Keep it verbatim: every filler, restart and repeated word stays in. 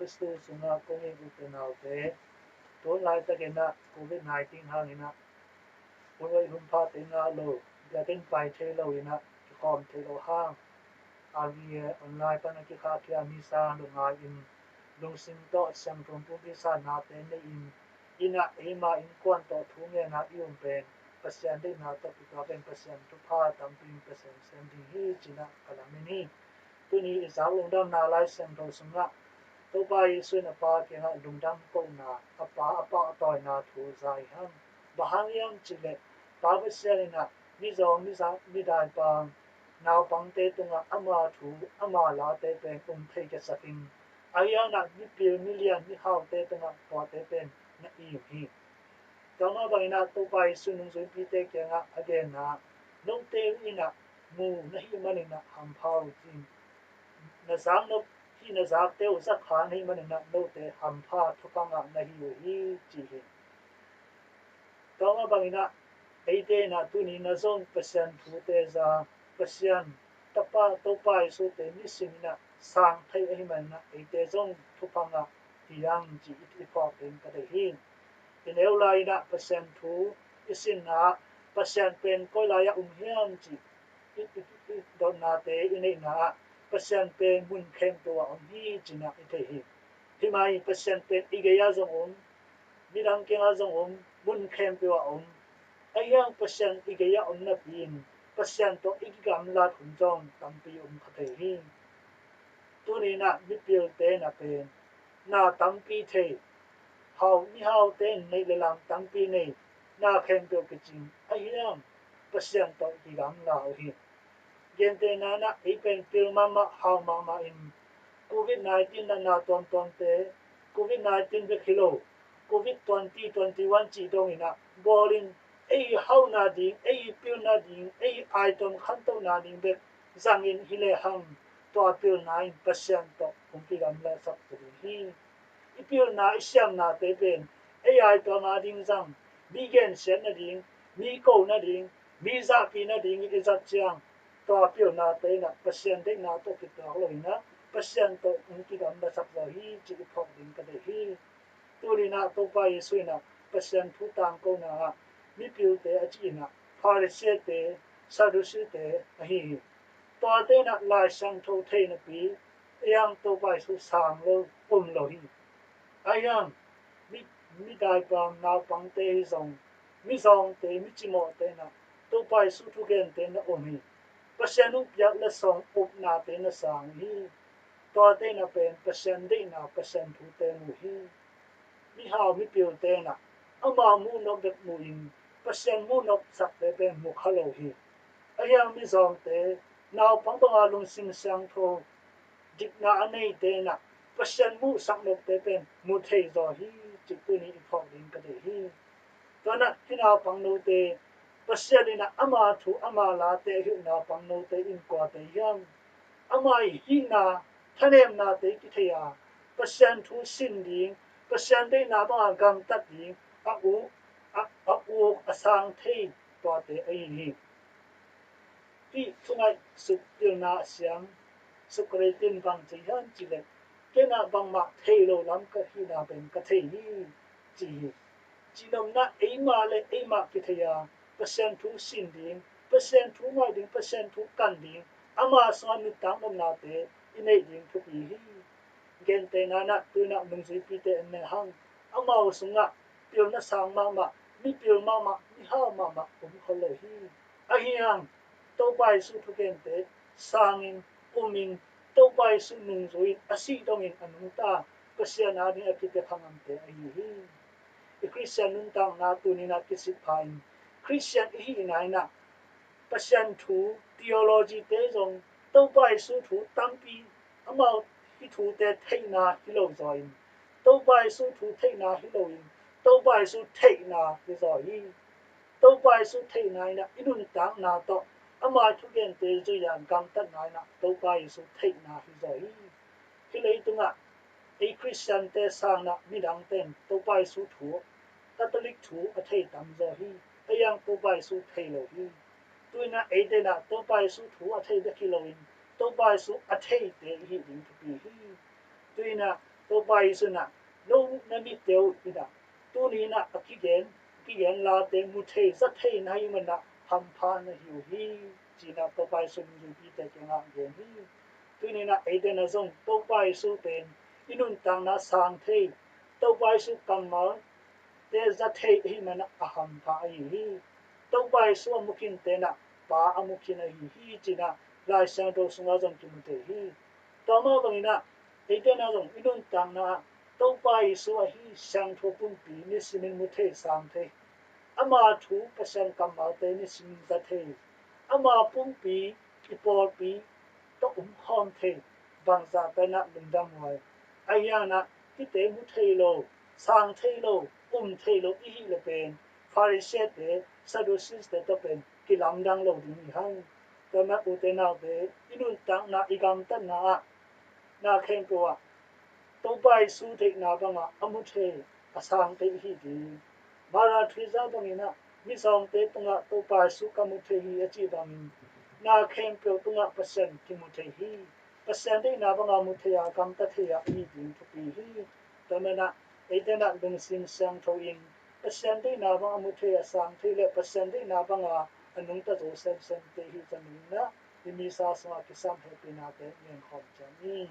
Khristu sungah kong it u te nau te, tun laitakin ah covid nineteen hangin ah hun hoih hun phate ngah lo, biakinn pai thei lo in ah kikhawm thei lo hang, R V A online pan a kikhahkhia misa lungngai in, lungsim tawh siangtho pumpi satnate nei in, inn ah eima innkuan tawh thungetna i um pen Pasian deihna tawh kituak in Pasian thupha tampi in Pasian sem ding hi ci-in ah ka lamen hi. Tuni i zak lungdamna Lai Siangtho sungah Topa Jesu in a Pa kiangah lungdam kohna, a Pa a pahtawina thu za hi hang. Bang hang hiam cih leh Pa Pasian in ah mizawng, miza-, midaipang, naupangte tungah ama thu, ama late pen um thei khiasak in, ahi hangin ah mipil, milian, mihaute tungah tuate pen na im hi. Tua mah bangin ah Topa Jesu nungzuipite kiangah a genna, note in ah mu na hih manin ah hampha uh ci-in, na zaknop, hih na zakte uh zakkha na hih manin ah note hampha thupha ngah na hi uh hi ci hi. Tua mah bangin ah eite in ah tuni na zong Pasian thute za, Pasian Tapa Topa Jesu te nisim in ah sang thei ahih manin ah eite zong thupha ngah hi hang ci i, i phawk ding ka deih hi. I neu lai in ah Pasian thu i sinna ah Pasian pen koi lai ah um hiam ci i, i, i dotnate i neihna ah Pasian pen mun khempeuh ah om hi ci-in ah i thei hi. Hih mah hi, Pasian pen i gei ah zong om, midang kiangah zong om, mun khempeuh ah om. Ahi hang Pasian i gei ah om napi in Pasian tawh i kigamlat hun zong tampi om kha thei hi. Tuni in ah mipilte in ah pen na tampi thei, hau, mihaute in neih le lam tampi nei, na khempeuh kicing, ahi hang Pasian tawh i kigamla uh hi. Gentehna in ah ei pen pil mahmah, hau mahmah in covid nineteen natna tuamtuamte, covid nineteen bek hi lo, covid twenty twenty-one cih dongin ah bawlin ei hauhna ding, ei pilna ding, ei aituam khantohna ding bek zangin hi lehang tua pilna in Pasian tawh hong kigamlasak ding hi. I pilna, i siamnate pen ei aituam a ding zang, mi gensiat nading, mi ko nading, mi zahpih nading i zat ciang tua pilnate in ah Pasian deihna tawh kituak lo in ah Pasian tawh hong kigamlasak zaw hi ci i phawk ding ka deih hi. Tuni in ah Topa Jesu in ah Pasian thu tangkona ah mipilte a cih in ah Pharisee-te, Sadducee-te ahi hi. Tuate in ah Lai Siangtho thei napi, ei hang Topa Jesu sang lo, um lo hi. Ahi hang mi, midaipang naupangte hi zong, mizawngte, micimawhte in ah Topa Jesu thugente na um hi. Pasian hong piak letsong upnate na sang hi. Tuate in ah pen Pasian deihna, Pasian thute mu hi. Mihau mipilte in ah ama muhnop bek mu in Pasian muhnopsakte pen mu kha lo hi. Ahi hang mizawngte, naupang banga lungsim siangtho, dikna a neite in ah Pasian muhsak nopte pen mu thei zaw hi cih tuni i phawk ding ka deih hi. Tua in ah hih naupang note, Pasian in ah ama thu ama late a hilh naupang note in kuate hiam? Ama i hihna, thanemnate kithei a, Pasian thu sin ding, Pasian deihna banga gamtat ding a uk, a, a uk a sang thei tuate ahi hi. Hih thu ngaihsut pilna a siang Socrates in bang ci hiam cih leh, ken ah bangmah thei lo lam ka hihna pen ka thei hi ci hi. Cihnopna eima le eima kithei a, Pasian thu sin ding, Pasian thu ngaih ding, Pasian thu kan ding, ama sungah nuntak nopnate i neih ding thupi hi. Gentehna in ah tu in ah nungzuipite en lehang amau sungah pilna sang mahmah, mipil mahmah, mihau mahmah om kho lo hi. Ahi hang Topa Jesu thugente sangin, umin, Topa Jesu nungzui-in a sih dongin a nungta Pasian ading a kipia khangamte ahi hi. I Khristian nuntakna tuni in ah kisitpha in, Khristian i hihna in ah Pasian thu, theology-te zong, Topa Jesu thu tampi, amau hih thute theihna hi lo zaw in, Topa Jesu thu theihna hi lo in, Topa Jesu theihna hi zaw hi. Topa Jesu theihna in ah i nuntakna tawh ama thugente zui-a gamtatna in ah Topa Jesu theihna hi zaw hi. Hih leitungah ei Khristiante sangin ah midangte in Topa Jesu thu, Catholic thu a thei tamzaw hi. Ahi hang Topa Jesu thei lo hi. Tu in ah eite in ah Topa Jesu thu a thei bek hi loin Topa Jesu a theite i hih ding thupi hi. Tu in ah Topa Jesu in ah, no na mite uh in ah, tuni in ah a kigen, kigen late mu thei, za thei na hih manin ah hampha na hi uh hi, ci-in ah Topa Jesu in mipite kiangah gen hi. Tuni in ah eite in ah zong Topa Jesu pen i nuntakna sang thei, Topa Jesu kammal te za thei ahih manin ah a hampha ahi hi. Topa Jesu a mu khinte in ah Pa a mu khin ahi hi, ci-in ah Lai Siangtho sungah zong kimu thei hi. Tua mah bangin ah eite in ah zong i nuntakna ah Topa Jesu ahi siangtho pumpi nisimin mu thei, sang thei, ama thu, Pasian kammalte nisimin za thei, ama pumpi, i pawlpi tawh um khawm thei, bangzah ta in ah lungdam huai. Ahi hangin ah hihte mu thei lo, sang thei lo, um thei lo i hih leh pen Pharisee-te, Sadducee-te tawh pen kilamdang lo ding hi hang. Tua manin ute naute, i nuntakna, i gamtatna ah na khempeuh ah Topa Jesu theihna bangah a mu thei, a sang thei i hih ding. Mother Teresa bangin ah mizawngte tungah Topa Jesu ka mu thei hi a cih bangin na khempeuh tungah Pasian kimu thei hi. Pasian deihna bangah mu thei a, gamta thei a i hih ding thupi hi. Tua manin ah eite in ah lungsim siangtho in Pasian deihna bangah mu thei, a sang thei leh Pasian deihna bangah a nungta zo semsemte i hih ciangin ah i misa sungah kisam hehpihnate ngen khawm ciat ni.